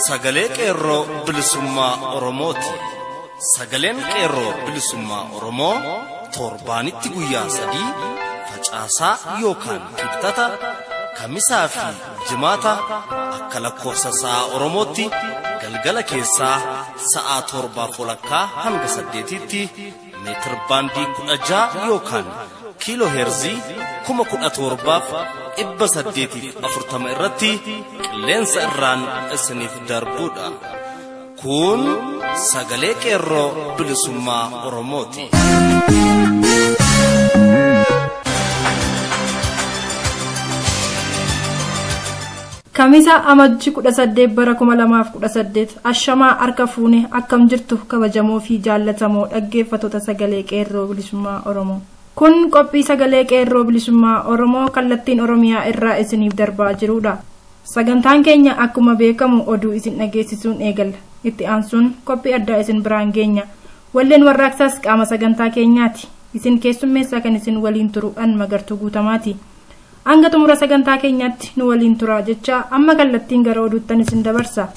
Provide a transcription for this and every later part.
Sagalee Qeerroo Bilisummaa Oromooti. Sagaleen Qeerroo Bilisummaa Oromoo torbaanitti guyyaa 3 facaasaa yookaan kibxata kamisaa fi jimaata akka lakkoofsa sa'a Oromootti galgala keessaa sa'a 7:30 hanga 8tti meetir baandii 16 yookaan kiiloo heerzii 17,840 irratti qilleensa irraan isiniif darbuudha. Kun sagalee Qeerroo Bilisummaa Oromooti. Kamisa amajji 18 bara 2018 ashamaa harka fuune akkam jirtu kabajamoo fi jaallatamoo dhaggeeffattoota sagalee Qeerroo Bilisummaa Oromoo. Kun qophii sagalee Qeerroo Bilisummaa Oromoo kallattiin Oromiyaa irraa isiniif darbaa jirudha. Sagantaan keenya akkuma beekamu oduu isin dhageessisuun eegalla. Itti aansuun qophii addaa isin biraan geenya. Walleen warraaqsaas qaama sagantaa keenyaati. Isin keessummeessaa kan isin waliin turu an Magartuu Guutamaati. Hanga xumura sagantaa keenyaatti nu waliin turaa jecha amma kallattiin gara oduuttan isin dabarsa.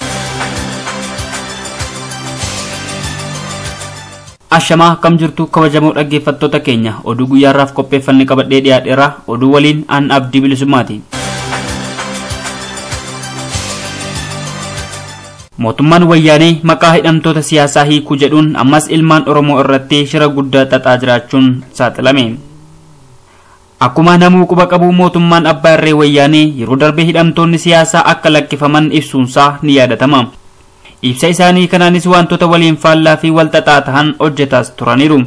Ashamaa akkam jirtu kabajamoo dhaggeeffattoota keenya oduu guyyaarraaf qopheeffanne qabadhee dhiyaadheera. Oduu waliin an Abdii Bilisummaati. Mootummaan wayyaanee maqaa hidhamtoota siyaasaa hiikuu jedhuun ammas ilmaan Oromoo irratti shira guddaa xaxaa jiraachuun saaxilame. Akkuma namuu quba qabu mootummaan abbaa irree wayyaanee yeroo darbe hidhamtoonni siyaasaa akka lakkifaman ibsuunsaa ni yaadatama. Ibsa isaanii kanaanis wantoota waliin faallaa fi wal xaxaa ta'an hojjetaas turaniiru.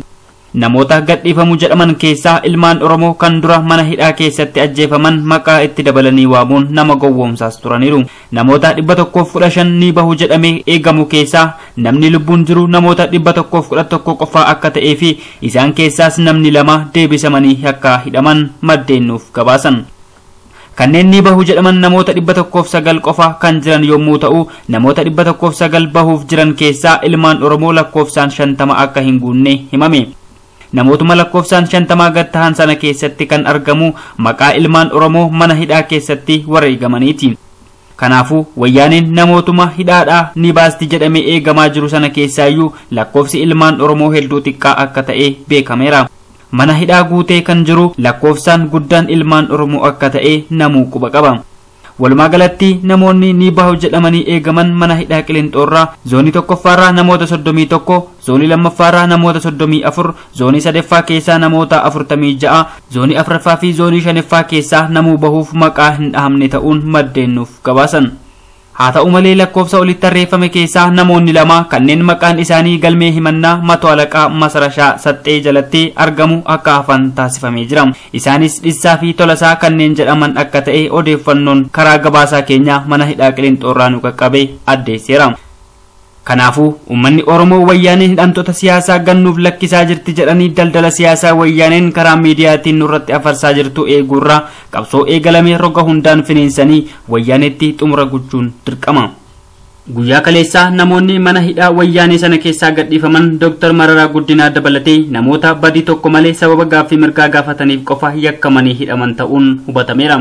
Namoota gadhiifamu jedhaman keessaa ilmaan Oromoo kan dura mana hidhaa keessatti ajjeefaman maqaa itti dabalanii waamuun nama gowwoomsaas turaniiru. Namoota 115 ni bahu jedhamee eegamu keessaa namni lubbuun jiru namoota 111 qofaa akka ta'ee fi isaan keessaas namni 2 deebisamanii akka hidhaman maddeen nuuf gabaasan. Kanneen ni bahu jedhaman namoota 109 qofa kan jiran yommuu ta'u namoota 109 bahuuf jiran keessaa ilmaan Oromoo lakkoofsaan 50 akka hin guunne himame. Namootuma lakkoofsaan 50 gad tahan sana keessatti kan argamu maqaa ilmaan Oromoo mana hidhaa keessatti wareegamaniiti. Kanaafuu wayyaaneen namootuma hidhaadhaa ni baasti jedhamee eegamaa jiru sana keessaayyuu lakkoofsi ilmaan Oromoo hedduu xiqqaa akka ta'e beekameera. Mana hidhaa guutee kan jiru lakkoofsaan guddaan ilmaan Oromoo akka ta'e namuu quba qaba. Walumaa galatti namoonni ni bahu jedhamanii eegaman mana hidhaa Qilinxoorraa zoonii 1ffaarraa namoota 31, zoonii 2ffaarraa namoota 34, zoonii 3ffaa keessaa namoota 46, zoonii 4ffaa fi zoonii 5ffaa keessaa namuu bahuuf maqaa hin dhahamne ta'uun maddeen nuuf gabaasan. Haa ta'u malee lakkoofsa olitti tarreeffame keessaa namoonni 2 kanneen maqaan isaanii galmee himannaa Mato Alaqaa Masarashaa Saxxee jalatti argamu akka hafan taasifamee jira. Isaanis Dhissaa fi Tolasaa kanneen jedhaman akka ta'e odeeffannoon karaa gabaasaa keenyaa mana hidhaa Qilinxoorraa nu qaqqabe addeesseera. Kanaafuu uummanni Oromoo wayyaaneen hidhamtoota siyaasaa gannuuf lakkisaa jirti jedhanii daldala siyaasaa wayyaaneen karaa miidiyaatiin nurratti afarsaa jirtu eeguurraa qabsoo eegalame roga hundaan finiinsanii wayyaanetti xumura gochuun dirqama. Guyyaa kaleessaa namoonni mana hidhaa wayyaanee sana keessaa gadhiifaman Dr. Mararaa Guddinaa dabalatee namoota badii tokko malee sababa gaaffii mirgaa gaafataniif qofa yakkamanii hidhaman ta'uun hubatameera.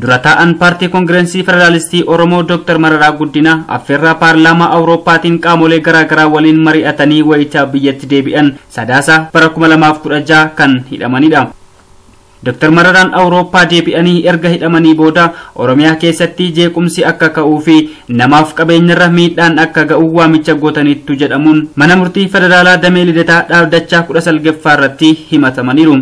Dura taa'an paartii Koongirensii Federaalistii Oromoo Dr. Mararaa Guddinaa affeerraa paarlaamaa Awurooppaatiin qaamolee garaagaraa waliin mari'atanii wayitaa biyyatti deebi'an sadaasa bara 2016 kan hidhamanidha. Dr. Mararaan Awurooppaa deebi'anii erga hidhamanii booda Oromiyaa keessatti jeequmsi akka ka'uu fi namaaf qabeenyarra miidhaan akka ga'u waamicha gootaniittu jedhamuun mana murtii federaalaa damee Lidataa dhaaddachaa 19ffaa irratti himatamaniiru.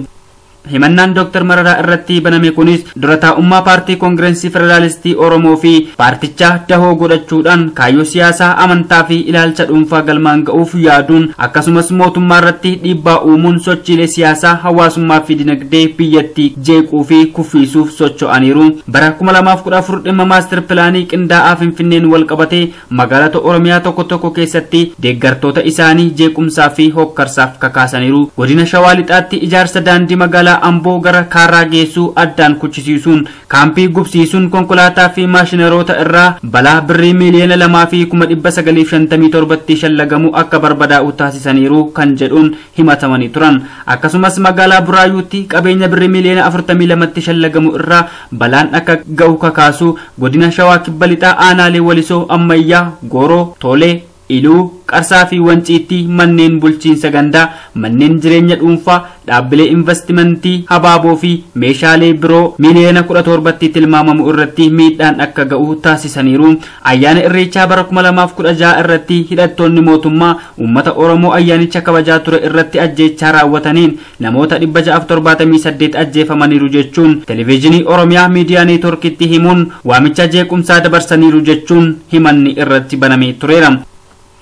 Himannaan Dr. Mararaa irratti baname kunis dura taa'ummaa paartii Koongirensii Federaalistii Oromoo fi paartichaa dahoo godhachuudhaan kaayyoo siyaasaa, amantaa fi ilaalcha dhuunfaa galmaan ga'uuf yaaduun akkasumas mootummaa irratti dhiibbaa uumuun sochiilee siyaasaa, hawaasummaa fi dinagdee biyyattii jeequu fi kuffisuuf socho'aniiru. Bara 2014 dhimma maastir pilaanii qindaa'aa Finfinneen wal qabatee magaalota Oromiyaa tokko tokko keessatti deeggartoota isaanii jeequmsaa fi hokkarsaaf kakaasaniiru. Godina Shawaa Lixaatti ijaarsa daandii magaalaa magaalaa Amboo gara Kaarraa geessuu addaan kuchisiisuun kaampii gubsiisuun konkolaataa fi maashinaroota irraa balaa birrii 2,957,000tti shallagamu akka barbadaa'u taasisaniiru kan jedhuun himatamanii turan. Akkasumas magaalaa Buraayyuutti qabeenya birrii 42,000,000tti shallagamu irraa balaan akka ga'u kakaasu godina Shawaa Kibba Lixaa aanaalee Walisoo, Ammayyaa, Gooroo, Toolee, Iluu, Qarsaa fi Wanciitti manneen bulchiinsa gandaa, manneen jireenya dhuunfaa, dhaabbilee investimentii habaaboo fi meeshaalee biroo 17,000,000tti tilmaamamu irratti miidhaan akka ga'u taasisaniiru. Ayyaana Irreechaa bara 2016 irratti hidhattoonni mootummaa uummata Oromoo ayyaanicha kabajaa ture irratti ajjeechaa raawwataniin namoota 678 ajjeefamaniiru jechuun televezyiinii Oromiyaa miidiyaa neetworkitti himuun waamicha jeequmsaa dabarsaniiru jechuun himanni irratti banamee tureera.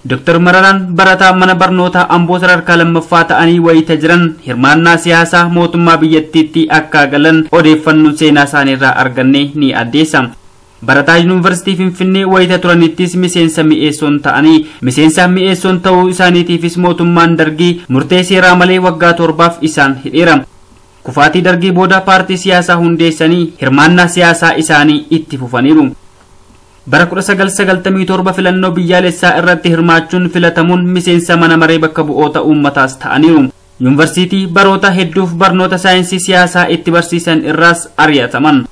Dr. Mararaan barataa mana barnootaa Amboo sadarkaa lammaffaa ta'anii wayita jiran hirmaannaa siyaasaa mootummaa biyyattiitti akka galan odeeffannoon seenaa isaaniirraa arganne ni addeessa. Barataa Yuunivarsiitii Finfinnee wayita turanittis miseensa mi'eessoon ta'anii miseensa mi'eessoon ta'uu isaaniitiifis mootummaan dargii murtee seeraa malee waggaa 7 isaan hidheera. Kufaatii dargii booda paartii siyaasaa hundeessanii hirmaannaa siyaasaa isaanii itti fufaniiru. Bara 1997 filannoo biyyaalessaa irratti hirmaachuun filatamuun miseensa mana maree bakka bu'oota uummataas ta'aniiru. Yuunivarsiitii baroota hedduuf barnoota saayinsii siyaasaa itti barsiisan irraas ari'ataman.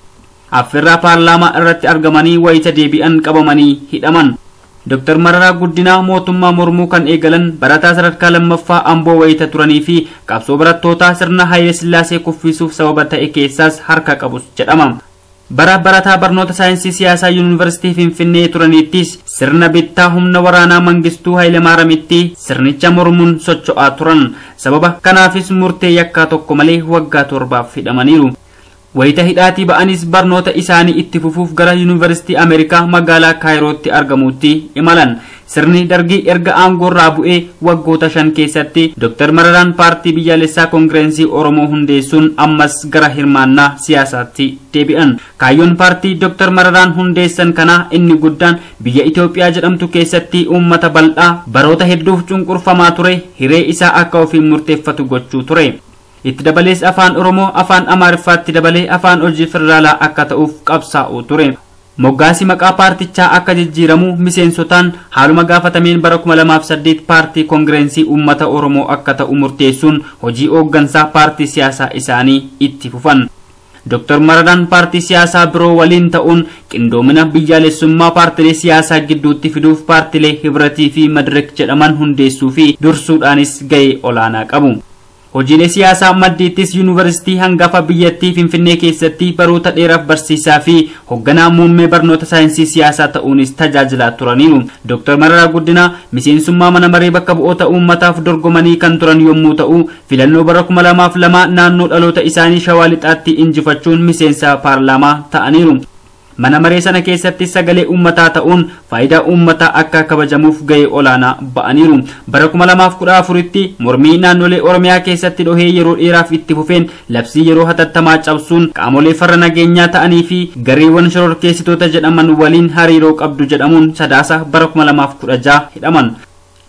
Affeerraa paarlaamaa irratti argamanii wayita deebi'an qabamanii hidhaman. Dr. Mararaa Guddinaa mootummaa mormuu kan eegalan barataa sadarkaa lammaffaa Amboo wayita turanii fi qabsoo barattootaa sirna Haayile Sillaasee kuffisuuf sababa ta'e keessaas harka qabus jedhama. Bara barataa barnoota saayinsii siyaasaa Yuunivarsiitii Finfinnee turanittis sirna bittaa humna waraanaa Mangistuu Hayilemaaramitti sirnicha mormuun socho'aa turan. Sababa kanaafis murtee yakkaa tokko malee waggaa 7 hidhamaniiru. Wayita hidhaatii ba'anis barnoota isaanii itti fufuuf gara Yuunivarsiitii Ameerikaa magaalaa Kaayirootti argamutti imalan. Sirni dargii erga aangoorraa bu'ee waggoota 5 keessatti Dr. Mararaan paartii biyyaalessaa Koongirensii Oromoo hundeessuun ammas gara hirmaannaa siyaasaatti deebi'an. Kaayyoon paartii Dr. Mararaan hundeessan kanaa inni guddaan biyya Itoophiyaa jedhamtu keessatti uummata bal'aa baroota hedduuf cunqurfamaa ture hiree isaa akka ofiin murteeffatu gochuu ture. Itti dabalees afaan Oromoo afaan Amaariffaatti dabalee afaan hojii federaalaa akka ta'uuf qabsaa'u ture. Moggaasi maqaa paartichaa akka jijjiiramu miseensotaan haaluma gaafatameen bara 2008 paartii Koongirensii Uummata Oromoo akka ta'u murteessuun hojii hooggansaa paartii siyaasaa isaanii itti fufan. Dr. Mararaan paartii siyaasaa biroo waliin ta'uun qindoomina biyyaalessummaa paartilee siyaasaa gidduutti fiduuf paartilee Hibratii fi Madirak jedhaman hundeessuu fi dursuudhaanis ga'ee olaanaa qabu. Hojiilee siyaasaa maddiittis yuunivarsiitii hangafa biyyattii Finfinnee keessatti baroota dheeraaf barsiisaa fi hoogganaa muummee barnoota saayinsii siyaasaa ta'uunis tajaajilaa turaniiru. Dr. Mararaa Guddinaa miseensummaa mana maree bakka bu'oota uummataaf dorgomanii kan turan yommuu ta'u, filannoo bara 2002 naannoo dhaloota isaanii Shawaa Lixaatti injifachuun miseensa paarlaamaa ta'aniiru. Mana maree sana keessatti sagalee uummataa ta'uun faayidaa uummataa akka kabajamuuf ga'ee olaanaa ba'aniiru. Bara 2014tti mormii naannolee Oromiyaa keessatti dhohee yeroo dheeraaf itti fufeen labsii yeroo hatattamaa cabsuun qaamolee farra nageenyaa ta'anii fi gareewwan shororkeessitoota jedhaman waliin hariiroo qabdu jedhamuun sadaasa bara 2016 hidhaman.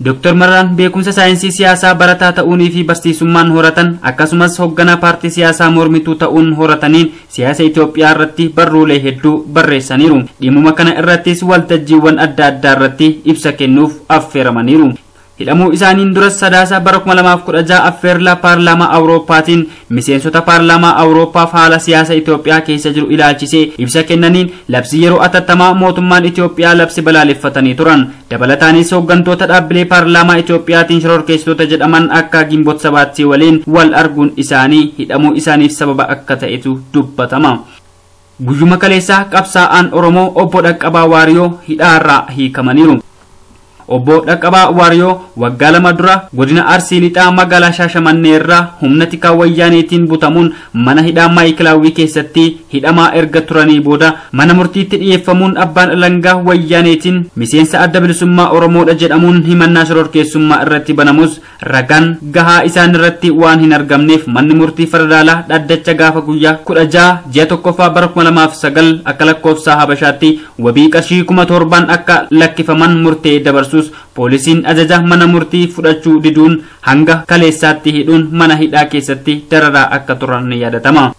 Dr. Mararaan beekumsa saayinsii siyaasaa barataa ta'uunii fi barsiisummaan horatan akkasumas hoogganaa paartii siyaasaa mormituu ta'uun horataniin siyaasa Itoophiyaa irratti barruulee hedduu barreessaniiru. Dhimma kana irrattis waltajjiiwwan adda addaa irratti ibsa kennuuf affeeramaniiru. Hidhamuu isaaniin duras sadaasa bara 2016 affeerla paarlaamaa Awurooppaatiin miseensota paarlaamaa Awurooppaaf haala siyaasa Itoophiyaa keessa jiru ilaalchisee ibsa kennaniin labsii yeroo atattamaa mootummaan Itoophiyaa labsi balaaleffatanii turan. Dabalataanis hooggantoota dhaabbilee paarlaamaa Itoophiyaatiin shororkeessitoota jedhaman akka Ginboot Sabaattii waliin wal arguun isaanii hidhamuu isaaniif sababa akka ta'etu dubbatama. Guyyuma kaleessaa qabsaa'aan Oromoo obbo Dhaqqabaa Waariyoo hidhaarraa hiikamaniiru. Obbo Dhaqqabaa Waariyoo waggaa 2 dura godina Arsii Lixaa magaalaa Shaashamannee irraa humna tikaa wayyaaneetiin butamuun mana hidhaa Maayikilaawwii keessatti hidhamaa erga turanii booda mana murtiitti dhiyeeffamuun abbaan alangaa wayyaaneetiin miseensa adda bilisummaa Oromoodha jedhamuun himannaa shororkeessummaa irratti banamus ragaan gahaa isaan irratti waan hin argamneef manni murtii federaalaa dhaddacha gaafa guyyaa 16 ji'a 1ffaa bara 2009 akka lakkoofsa Habashaatti wabii qarshii 7,000 akka lakkifaman murtee dabarsu. dabarsus poolisiin ajaja mana murtii fudhachuu diduun hanga kaleessaatti hidhuun mana hidhaa keessatti dararaa akka turan ni yaadatama.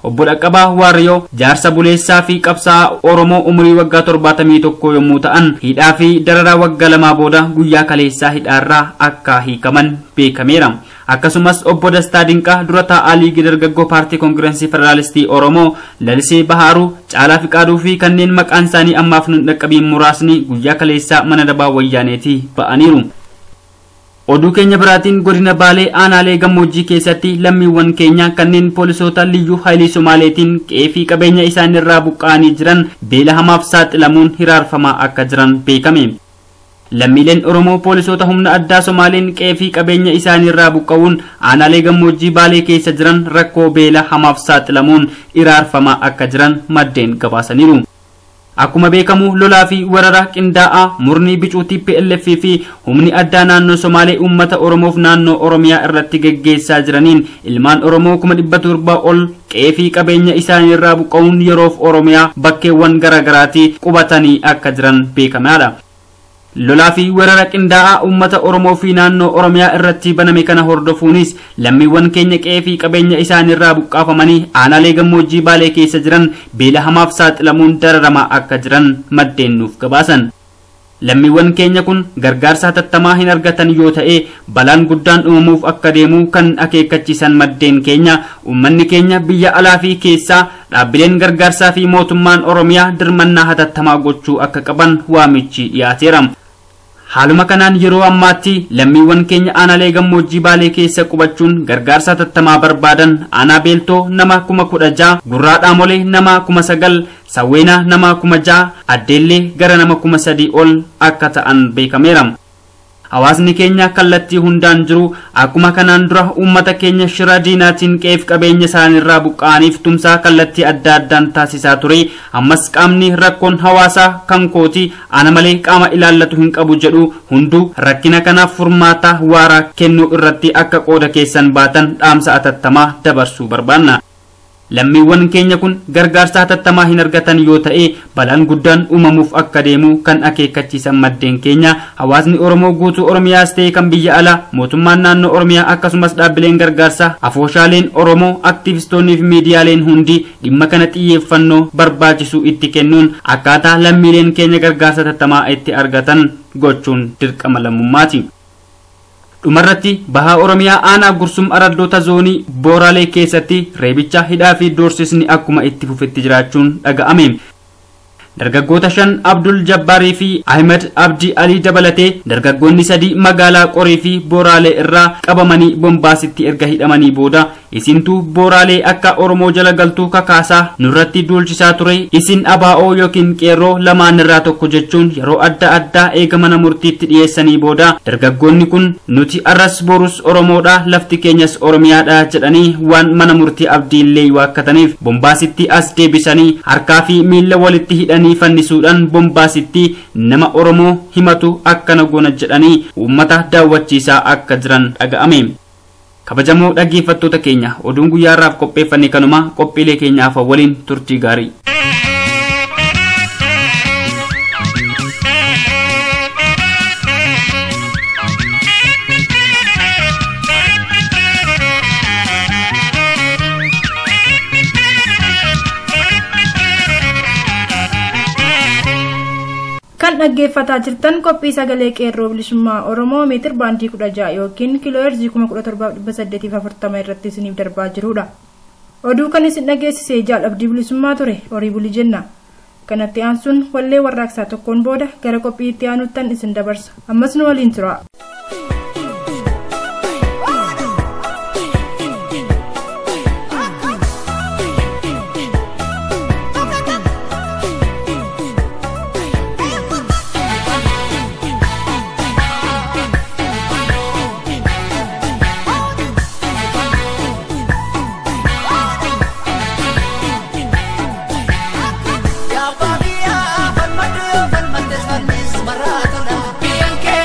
Obbo Dhaqqabaa Waariyoo jaarsa buleessaa fi qabsaa'aa Oromoo umurii waggaa 71 yommuu ta'an hidhaa fi dararaa waggaa 2 booda guyyaa kaleessaa hidhaarraa akka hiikaman beekameera. Akkasumas obbo Dastaa Dinqaa dura taa'aa Liigii Dargaggoo Paartii Koongirensii Federaalistii Oromoo Lalisee Bahaaruu, Caalaa Fiqaaduu fi kanneen maqaan isaanii ammaaf nu dhaqqabiin muraasni guyyaa kaleessaa mana dabaa wayyaaneetii ba'aniiru. Oduu keenya biraatiin godina Baalee aanaalee gammoojjii keessatti lammiiwwan keenya kanneen poolisoota liyyuu haayilii Somaaleetiin qe'ee fi qabeenya isaaniirraa buqqa'anii jiran beela hamaaf saaxilamuun hiraarfamaa akka jiran beekame. Lammiileen Oromoo poolisoota humna addaa Somaaleen qe'ee fi qabeenya isaaniirraa buqqa'uun aanaalee gammoojjii Baalee keessa jiran rakkoo beela hamaaf saaxilamuun hiraarfamaa akka jiran maddeen gabaasaniiru. Akkuma beekamu lolaa fi weerara qindaa'aa murni bicuu TPLF fi humni addaa naannoo Somaalee uummata Oromoof naannoo Oromiyaa irratti geggeessaa jiraniin ilmaan Oromoo 700,000 ol qe'ee fi qabeenya isaaniirraa buqqa'uun yeroof Oromiyaa bakkeewwan garaagaraatti qubatanii akka jiran beekamaadha. Lolaa fi weerara qindaa'aa uummata Oromoo fi naannoo Oromiyaa irratti baname kana hordofuunis lammiiwwan keenya qe'ee fi qabeenya isaaniirraa buqqaafamanii aanaalee gammoojjii Baalee keessa jiran beela hamaaf saaxilamuun dararamaa akka jiran maddeen nuuf gabaasan. Lammiiwwan keenya kun gargaarsa hatattamaa hin argatan yoo ta'e balaan guddaan uumamuuf akka deemu kan akeekkachiisan maddeen keenya uummanni keenya biyya alaa fi keessaa dhaabbileen gargaarsaa fi mootummaan Oromiyaa dirmannaa hatattamaa gochuu akka qaban waamichi dhiyaateera. Haaluma kanaan yeroo ammaatti lammiiwwan keenya aanaalee gammoojjii Baalee keessa qubachuun gargaarsa hatattamaa barbaadan aanaa Beeltoo nama 16,000, Gurraa Dhaamolee nama 9,000, Sawweenaa nama 6,000, Addeellee gara nama 3,000 ol akka ta'an beekameera. Hawaasni keenya kallattii hundaan jiru akkuma kanaan dura uummata keenya shira diinaatiin qe'eef qabeenya isaaniirraa buqqa'aniif tumsaa kallattii adda addaan taasisaa ture. Ammas qaamni rakkoon hawaasaa kan kooti ana malee qaama ilaallatu hin qabu jedhu hunduu rakkina kanaaf furmaata waaraa kennuu irratti akka qooda keessan baatan dhaamsa hatattamaa dabarsuu barbaanna. Lammiiwwan keenya kun gargaarsa hatattamaa hin argatan yoo ta'e balaan guddaan uumamuuf akka deemu kan akeekkachiisan maddeen keenya hawaasni Oromoo guutuu Oromiyaas ta'e kan biyya alaa mootummaan naannoo Oromiyaa akkasumas dhaabbileen gargaarsaa afooshaaleen Oromoo aktivistoonnii fi miidiyaaleen hundi dhimma kana xiyyeeffannoo barbaachisu itti kennuun akkaataa lammiileen keenya gargaarsa hatattamaa itti argatan gochuun dirqama lammummaati. Dhumarratti bahaa Oromiyaa aanaa Gursum araddoota zoonii Booraalee keessatti reebicha hidhaa fi doorsisni akkuma itti fufetti jiraachuun dhaga'ame. Dargaggoota 5 Abdul Jabbaarii fi Ahmed Abdi Alii dabalatee dargaggoonni 3 magaalaa Qorii fi Booraalee irraa qabamanii Bombaasitti erga hidhamanii booda isintu Booraalee akka Oromoo jala galtuu kakaasaa nurratti duulchisaa ture isin abaa'oo yookiin qeerroo lamaan irraa tokko jechuun yeroo adda addaa eega mana murtiitti dhiyeessanii booda dargaggoonni kun nuti arras borus Oromoodha lafti keenyas Oromiyaadha jedhanii waan mana murtii Abdiillee waakkataniif Bombaasitti as deebisanii harkaa fi miilla walitti hidhanii fannisuudhaan Bombaasitti nama Oromoo himatu akkana goona jedhanii uummata daawwachiisaa akka jiran dhaga'ame. Kabajamoo dhaggeeffattoota keenya oduun guyyaa har'aaf qopheeffanne kanuma qophiilee keenyaaf waliin turtii gaarii. Kan dhaggeeffataa jirtan qophii sagalee qeerroo bilisummaa Oromoo meetir baandii 16 yookiin kiiloo heerzii 17840 irratti isiniif darbaa jirudha. Oduu kan isin dhageessise Jaal Abdii Bilisummaa ture horii bulii jenna. Kanatti aansuun wallee warraaqsaa tokkoon booda gara qophii itti aanuttan isin dabarsa. Ammas nu waliin tura. Falmate falmates falmes maratona. Biyan kee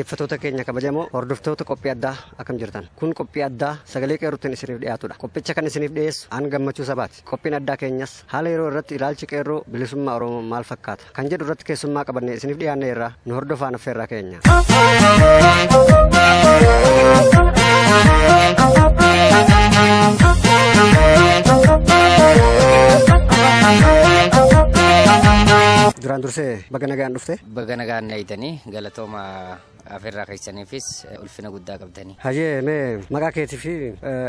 Dhaggeeffattoota keenya kabajamoo, hordoftoota qophii addaa, akkam jirtan? Kun qophii addaa sagalee qeerrootiin isiniif dhiyaatudha. Qophicha kan isiniif dhiyeessu aan Gammachuu Sabaati. Qophiin addaa keenyas haala yeroo irratti ilaalchi qeerroo bilisummaa Oromoo maal fakkaata kan jedhu irratti keessummaa qabannee isiniif dhiyaanne irraa nu hordofaan affeerraa keenya. Duraan dursee baga nagaan dhufte. Baga nagaan eegdanii, galatooma, afeerraa keessaniifis ulfina guddaa qabdanii. Hayyee, mee maqaa keetii fi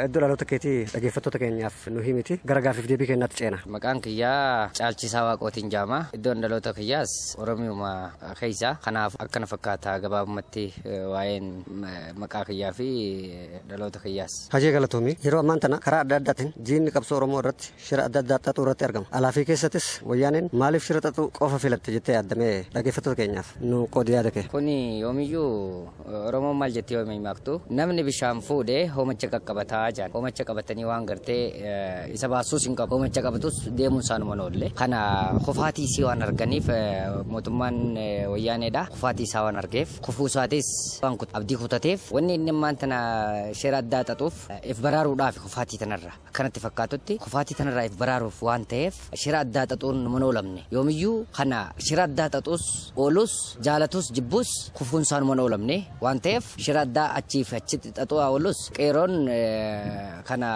iddoo dhaloota keetii dhaggeeffattoota keenyaaf nu himiti gara gaafiif deebii keenyaatti ceena. Maqaan kiyyaa Caalchisaa Waaqootiin jaama. Iddoon dhaloota kiyyaas Oromiyuma keessa. Kanaaf akkana fakkaata gabaabumatti waa'een maqaa kiyyaa fi dhaloota kiyyaas. Hayyee, galatoomi. Yeroo ammaan tana karaa adda addaatiin diinni qabsoo Oromoo irratti shira adda addaa xaxuu irratti argama. Alaa fi keessattis wayyaaneen maaliif shira xaxuu qofa filatte jettee yaaddamee dhaggeeffattoota keenyaaf nu qoodi yaada kee? Kuni yoomiyyuu Oromoon maal jettee yoomii maaktu, namni bishaan fuudhee hoomacha qaqqabataa jaan. Hoomacha qabatanii waan gartee isa baasuus hin qabu. Hoomacha qabatus deemuun isaanuma oolle. Kana kufaatii isii waan arganiif, mootummaan wayyaaneedha. Kufaatii isaa waan argeef, kufuu isaatis waan abdii kutateef, wanni inni ammaan tana shira addaa xaxuuf if baraaruudhaaf kufaatii tanarra. Akkanatti fakkaatutti kufaatii tanarraa if baraaruuf waan ta'eef shira addaa xaxuun numa oolamne. Yoomiyyuu kana shira addaa xaxuus oolus, jaalatus jibbus, kufuun isaanuma oolamne waan ta'eef shira addaa achiif achitti xaxuu oolus, qeeroon kana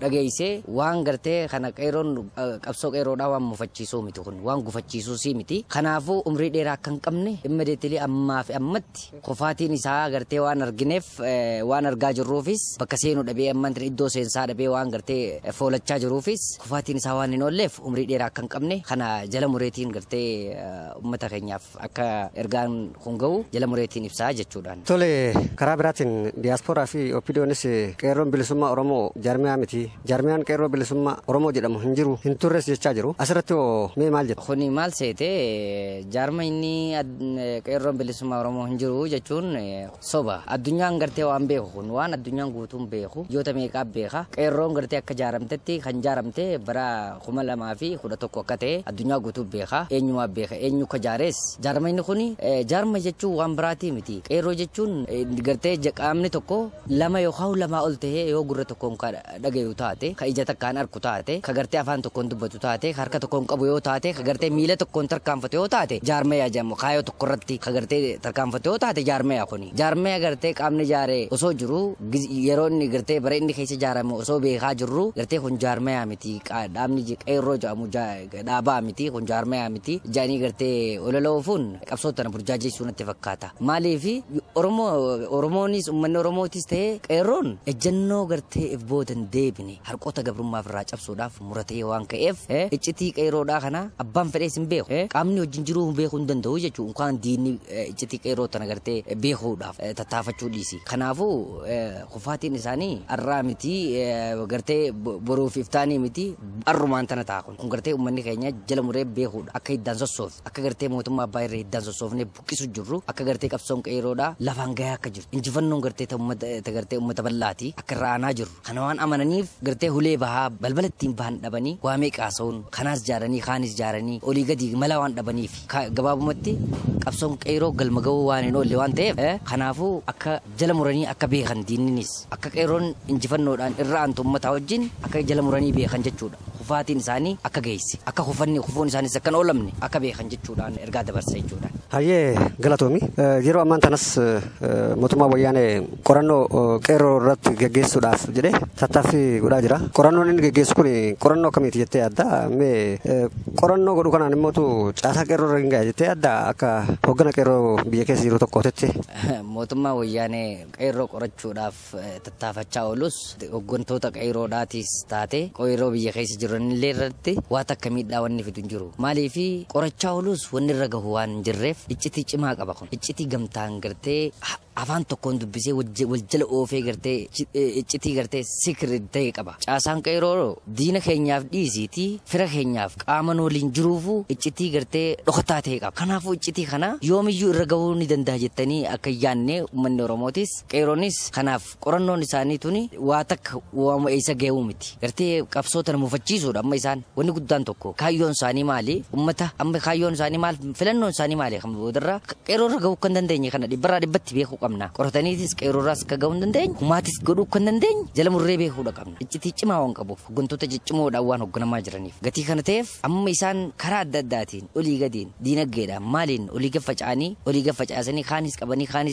dhageessee waan gartee kana qeeroon qabsoo qeeroodhaa waan mufachiisuu miti, kun waan gufachiisuu sii miti. Kanaafuu umrii dheeraa akka hin qabne immediately ammaa fi ammatti kufaatiin isaa gartee waan argineef, waan argaa jirruufis, bakka seenuu dhabee ammaan iddoo seensaa dhabee waan gartee foolachaa jiruufis, kufaatiin isaa waan hin oolleef umrii dheeraa akka hin qabne kana jala mureetiin gartee uummata keenyaaf akka ergaan kun ga'u jala mureetiin ibsaa jechuudhaan. Tole, karaa biraatiin diyaaspooraa fi OPDOnis qeerroon bilisummaa Oromoo jaarmiyaa miti. Jaarmiyaan qeerroo bilisummaa Oromoo jedhamu hin jiru, hin turres jechaa jiru. Asirratti hoo mee maal jettu? Kuni maal seete, jaarma inni qeerroon bilisummaa Oromoo hin jiru jechuun soba. Addunyaan gartee waan beeku, kun waan addunyaan guutuun beeku, yoota meeqaa beeka. Qeerroon gartee akka jaaramtetti kan jaaramte bara 2011 akka ta'e addunyaa guutuu beeka. Eenyumaa beeka, eenyu ka jaares. Jaarma inni kuni jaarma jechuun waan biraatii miti. Qeerroo jechuun gartee qaamni tokko lama yookaan lamaa ol ta'ee yoo gurra tokkoon ka dhagayu taate, ka ija takkaan arku taate, ka gartee afaan tokkoon dubbatu taate, ka harka tokkoon qabu yoo taate, ka gartee miila tokkoon tarkaanfatu yoo taate jaarmaya jedhamu. Kaayoo tokko irratti ka gartee tarkaanfatu yoo taate jaarmaya kuni. Jaarmaya gartee qaamni jaaree osoo jiru, yeroo inni gartee bara inni keessa jaarame osoo beekaa jirru, gartee kun jaarmaya miti, dhaabni qeerroo jedhamu dhaabaa miti, kun jaarmaya miti jedhanii gartee olola oofuun qabsoo tana burjaajeessuu natti fakkaata. Maaliif Oromoo Oromoonis, uummanni Oromootis ta'ee qeerroon ejjennoo gartee if boodan deebine harqoota gabrummaaf irraa cabsuudhaaf muratee waan ka'eef, iccitii qeerroodhaa kana abbaan fedhees hin beeku. Qaamni wajjin jiruu beekuu hin danda'u jechuudha. Unkaan diinni iccitii qeerroo tana gartee beekuudhaaf tattaafachuu dhiisi. Kanaafuu kufaatiin isaanii har'aa miti, gartee boruuf iftaanii miti, arrumaan tana ta'a kun. Kun gartee uummanni keenya jala muree beekuudha. Akka hiddaan sossoofne, akka gartee mootummaa abbaa irree hiddaan sossoofne buqqisu jirru, akka gartee qabsoon qeerroodhaa lafaan gahaa akka jirtu. Injifannoon gartee gartee uummata bal'aati akka irra aanaa jirru. Kana waan amananiif gartee hulee bahaa balbala ittiin bahan dhabanii waa meeqa haasa'uun kanaas jaaranii kaanis jaaranii olii gadi mala waan dhabaniif, gabaabumatti qabsoon qeerroo galma ga'uu waan hin oolle waan ta'eef, kanaafuu akka jala muranii akka beekan, diinninis akka qeerroon injifannoodhaan irra aantu uummataa wajjin akka jala muranii beekan jechuudha. Kufaatiin isaanii akka geesse, akka kufanni kufuun isaanis akka hin oolamne akka beekan jechuudhaan ergaa dabarsa jechuudha. Hayyee, galatoomi. Yeroo ammaan tanas mootummaa wayyaanee qorannoo qeerroo irratti geggeessuudhaaf jedhee tattaaffii godhaa jira. Qorannoon inni geggeessu kun qorannoo akkamiiti jettee yaadda? Mee qorannoo godhu kanaan immoo caasaa qeerroo irra hin ga'a jettee yaadda akka hoggana qeerroo biyya keessa jiru tokkootitti? Mootummaa wayyaanee qeerroo qorachuudhaaf tattaafachaa oolus, hooggantoota qeerroodhaatis taate qeerroo biyya keessa jiranillee irratti waa takka miidhaa wanni fidu hin jiru. Maaliif qorachaa oolus wanni irra gahu waan hin jirreef iccitii cimaa qaba kun. Iccitii gamtaan gartee Afaan tokkoon dubbisee wal jala oofee gartee iccitii gartee secret ta'e qaba. Caasaan qeerroo diina keenyaaf dhiisiitii fira keenyaaf qaama nu waliin jiruufu iccitii gartee dhokataa ta'e qaba. Kanaafuu iccitii kana yoomiyyuu irra gahuu ni danda'a jettanii akka hin yaadne uummanni Oromootis qeerroonis kanaaf qorannoon isaanii tuni waa takka waama eessa gahuu miti. Gartee qabsoo tana mufachiisuudha amma isaan wanni guddaan tokko kaayyoon isaanii maali? Uummata amma kaayyoon isaanii maal? Filannoon isaanii maali? Kan boodarra qeerroo irra gahuu kan dandeenye kana dhibbarraa dhibbatti beekuu qabna. Qorataniitis qeerroorraas akka gahuu hin dandeenye, humaatis godhuu kan dandeenye jala murree beekuudha qabna. Iccitii cimaa waan qabuuf hooggantoota ciccimoodhaan waan hoogganamaa jiraniif. Gatii kana ta'eef amma isaan karaa adda addaatiin olii gadiin diinagdeedhaan maaliin olii gad faca'anii olii gad facaasanii kaanis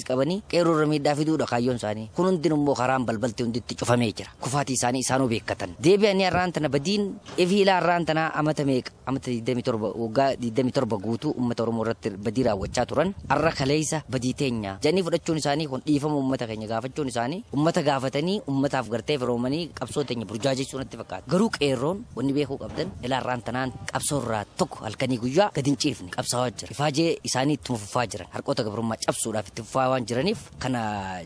qabanii qeerroo irra miidhaa fiduudha kaayyoon isaanii. Kun hundinuu immoo karaan balbalti hunditti cufamee jira. Kufaatii isaanii isaanuu beekkatan. Deebi'anii har'aan tana badiin ifiilaa har'aan tana amata meeqa amata 27 waggaa 27 guutuu uummata Oromoo irratti badii raawwachaa turan har'a kaleessa badii teenya jedhanii fudhachuun isaanii kun dhiifama uummata keenya gaafachuun isaanii uummata gaafatanii uummataaf gartee firoomanii qabsoo teenya burjaajessuu natti fakkaata. Garuu qeerroon wanni beekuu qabdan ilaa har'aan tanaan qabsoo irraa tokko halkanii guyyaa gadi hin ciifne qabsaa'aa jira. Ifaajee isaanii ittuma fufaa jiran harqoota gabrummaa cabsuudhaaf itti fufaa waan jiraniif kana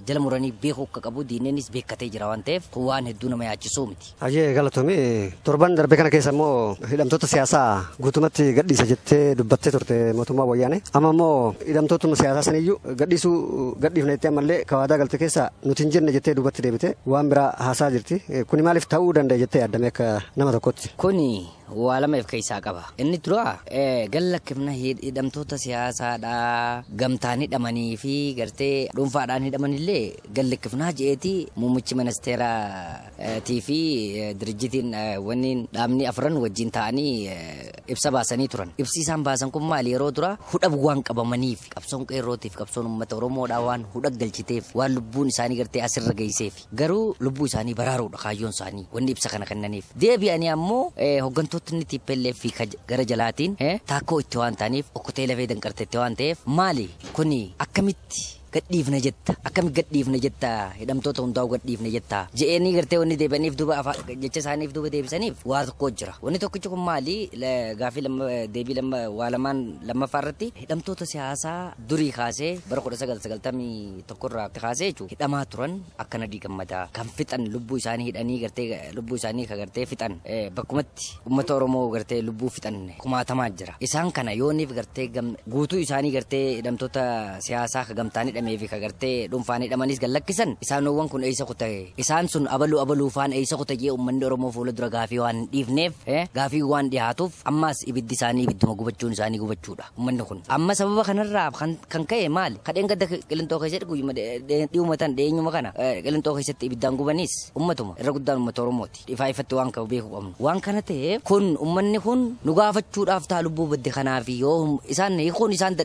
jala muranii beekuu akka qabu diineenis beekkatee jira waan ta'eef kun waan hedduu nama yaachisuu miti. Ayyee galatoomii torban darbe kana keessa immoo hidhamtoota siyaasaa guutumatti gadhiisa jettee dubbattee turte mootummaa wayyaanee. Amma immoo hidhamtootuma siyaasaa saniyyuu gadhiisuu gadhiifna jettee ammallee kawaadaa galte keessa nuti hin jenne jettee duubatti deebite waan biraa haasaa jirti. Kuni maaliif ta'uu danda'a jettee yaaddame akka nama tokkotti? Kuni waa lama of keessaa qaba. Inni dura gallakkifna hidhamtoota siyaasaadhaa gamtaan hidhamanii fi gartee dhuunfaadhaan hidhamanillee gallakkifnaa je'eeti muummichi ministeeraatii fi dirjitiin wanni dhaabni afran wajjin ta'anii ibsa baasanii turan. Ibsi isaan baasan kun maali yeroo dura hudha waan qabamaniif qabsoon qeerrootiif qabsoon uummata Oromoodhaa waan hudha galchiteef waan lubbuun isaanii gartee asirra geesseef garuu lubbuu isaanii baraaruudha kaayyoon isaanii wanni ibsa kana kennaniif. Deebi'anii ammoo hooggantootni TPLF fi gara jalaatiin taakkoo itti waan ta'aniif okkotee lafee danqarteetti waan ta'eef maali kuni akkamitti gadhiifna jetta akkamitti gadhiifna jetta hidhamtoota hundaa'u gadhiifna jetta je'eenii gartee wanni deebi'aniif duuba jecha isaaniif duuba deebisaniif waa tokko jira. Wanni tokkichi kun maali gaafii lama deebii lama waa lamaan lammaffaa irratti hidhamtoota siyaasaa durii kaasee bara 1991 irraa kaasee jechuudha hidhamaa turan akkana diigammataa kan fixan lubbuu isaanii hidhanii gartee lubbuu isaanii ka gartee fixan bakkumatti uummata Oromoo gartee lubbuu fixan kumaatamaa jira. Isaan kana yooniif gartee guutuu isaanii gartee hidhamtoota siyaasaa ka gamtaan hidhamee fi ka gartee dhuunfaan hidhamanis gallakkisan isaanowwan kun eessa kutee isaan sun abaluu abaluu faan eessa kutee jee uummanni Oromoo fuula dura gaafii waan hin dhiifneef gaafii waan dhiyaatuuf ammaas ibiddi isaanii ibidduma gubachuun isaanii gubachuudha uummanni kun. Amma sababa kanarraa kan ka'e maali kadheen gadda qilintoo keessatti guyyuma dhi'uumatan dhiyeenyuma kana qilintoo keessatti ibiddaan gubanis uummatuma irra guddaan uummata Oromooti. Ifaa ifatti waan qabu beekuu qabnu. Waan kana ta'eef kun uummanni kun nu gaafachuudhaaf ta'a lubbuu badde kanaaf yoo isaan hiikuun isaan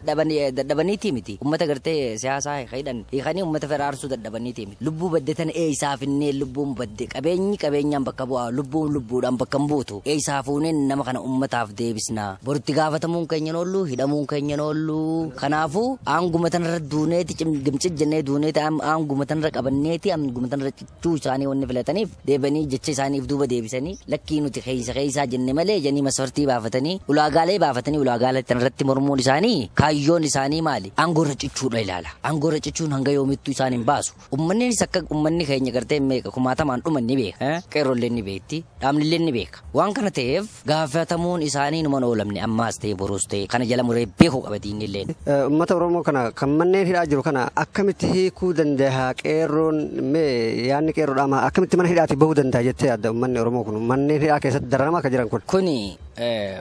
dadhabaniiti miti uummata gartee siyaasaa hidhan hiikanii uummata firaarsuu dadhabaniiti miti lubbuu badde tana eessaaf innee lubbuun badde qabeenyi qabeenyaan bakka bu'aa lubbuun lubbuudhaan bakka hin buutu eessaaf fuuneen nama kana uummataaf deebisna boritti gaafatamuun keenya oollu hidhamuun keenya oollu kanaafuu aanguma tanarra duuneeti gimcit jennee duuneeti aanguma tanarra qabanneeti aanguma tanarra cichuu isaanii wanni filataniif deebanii jecha isaaniif duuba deebisanii lakkii nuti keessa keessaa jenne malee jennii masfartii baafatanii ulaagaalee baafatanii ulaagaalee tanarratti mormuun isaanii kaayyoon isaanii maali aangoorra cichuudha ilaala aangoorra cichuun hanga yoomittuu isaan hin baasu uummannis akka uummanni keenya gartee meeqa kumaatamaan dhuman ni beeka qeerroolleen ni beekti dhaabnilleen ni beeka waan kana ta'eef gaafatamuun isaanii numan oolamne ammaas ta'e boruus ta'e kana jala muree beekuu qaba diinilleen. Uummata Oromoo kana kan manneen hidhaa jiru kana akkamitti hiikuu danda'a qeerroon mee yaadni qeerroodhaa akkamitti mana hidhaatii bahuu danda'a jettee yaadda uummanni Oromoo kun manneen hidhaa keessatti dararamaa akka jiran kun. Kuni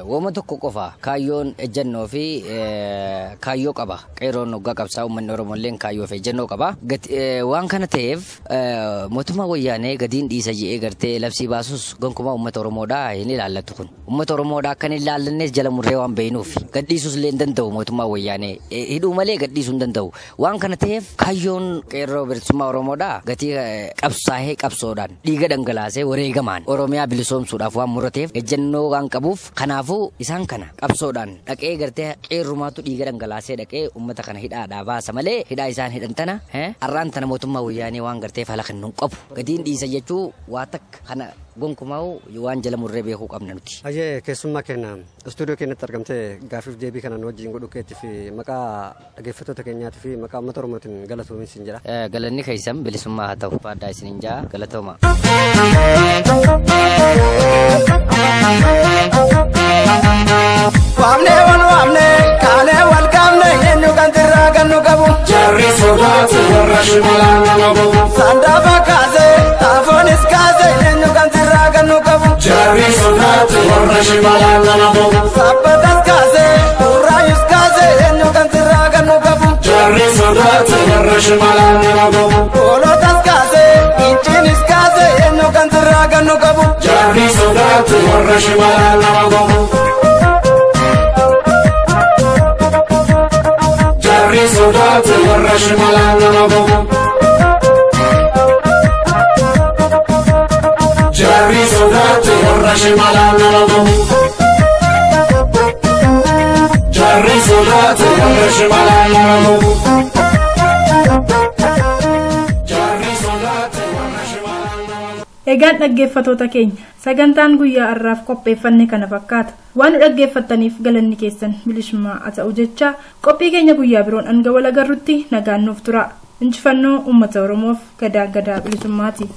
wooma tokko qofa kaayyoon ejjennoo fi kaayyoo qaba qeerroon hoggaa qabsaa uummanni Oromoo illee kaayyoo fi ejjennoo qaba. Waan kana ta'eef mootummaa wayyaanee gadiin dhiisa je'ee gartee labsii baasus gonkumaa uummata Oromoodhaa hin ilaallatu kun. Uummata Oromoodhaa akka hin ilaallannes jala murree waan beeknuuf gadhiisus illee hin danda'u mootummaa wayyaanee hidhuu malee gadhiisuu hin danda'u. Waan kana ta'eef kaayyoon qeerroo bilisummaa Oromoodhaa gatii qabsaa'ee qabsoodhaan dhiiga dhangalaasee wareegamaan Oromiyaa bilisoomsuudhaaf waan murateef ejjennoo waan qabuuf kanaafuu isaan kana qabsoodhaan dhaqee gartee qeerrumaatu dhiiga dhangalaasee dhaqee uummata kana hidhaadhaa baasa malee hidhaa isaan hidhan tana har'aan tana mootummaa wayyaanee waan gartee fala kennuun qabu. Gadiin dhiisa jechuu waa takka kana Gonkumaa waan jala murree beekuu qabna nuti. Ayyee, keessummaa keenya istuudiyoo keenyatti argamtee gaafiif deebii kana nu wajjin godhuu keetti fi maqaa dhaggeeffattoota keenyaatii fi maqaa uummata Oromootiin galatoomi siin jedha. Galanni keessan bilisummaa haa ta'u. Faaddaa isiniin jaa, galatooma. Waamne wal waamne kaanee wal qaabne, eenyu kan sirraa kan nu qabu. Jarri sodaatu warra shimalaa nama gogu. Sandaafa kaasee xaafoonis kaasee, eenyu kan sirraa kan nu qabu. Jarri sodaatu warra shimalaa nama gogu. Sabbatas kaasee urraayus kaasee, eenyu kan sirraa kan nu qabu. Jarri sodaatu warra shimalaa nama gogu. Hoolotas kaasee inciinis kaasee, eenyu kan sirraa kan nu qabu. Jarri sodaatu warra shimalaa nama gogu. Jarri sodaatu warra shimalaa nama gogu. Jarri sodaatu warra shimalaa nama gogu. Jarri sodaatu warra shimalaa nama gogu. Jarri sodaatu warra shimalaa nama gogu. Egaan dhaggeeffatoota keenya, sagantaan guyyaa har'aaf qopheeffanne kana fakkaata. Waan nu dhaggeeffattaniif galanni keessan bilisummaa haa ta'u jecha, qophii keenya guyyaa biroon hanga wal agarrutti nagaan nuuf tura. Injifannoo uummata Oromoof, gadaan gadaa bilisummaati.